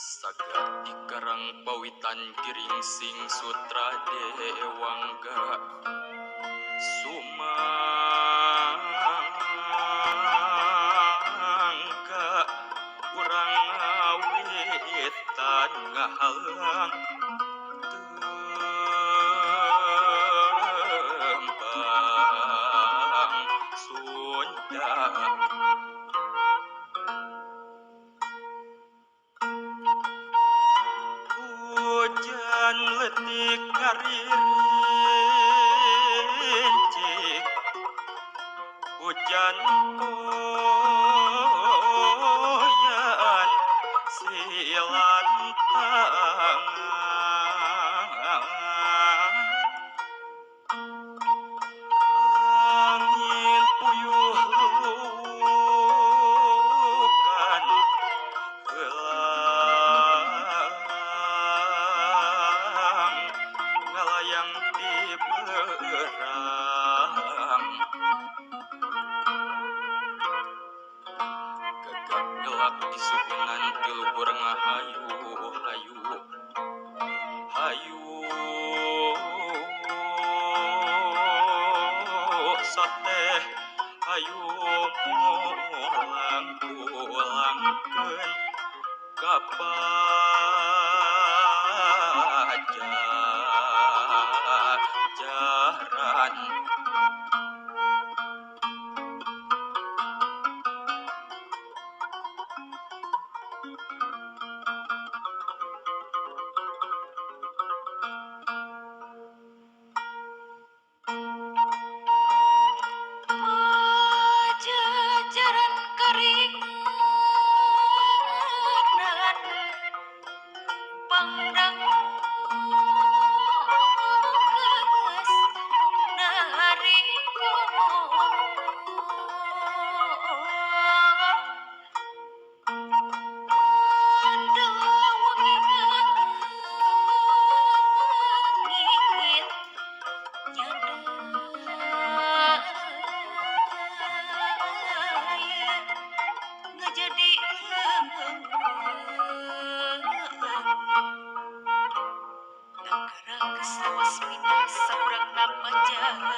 Saga di Karang Pawitan Geringsing Sutra Dewangga Sumangga urang ngawitan ngahalang tembang Sunda. Hujan letik ngarincik, hujan poyan silantangan, angin puyuh lulukan helang ngalayang di berang, gagak gelap di suhunan ti luhur ngahayu hayu hayu soteh hayu mulang pulangkeun ka Pajajaran. Pajajaran karingan pangdang geus nariko ngingit nyada ngajadi nagara geus lawas pindah saurangna Pajajaran.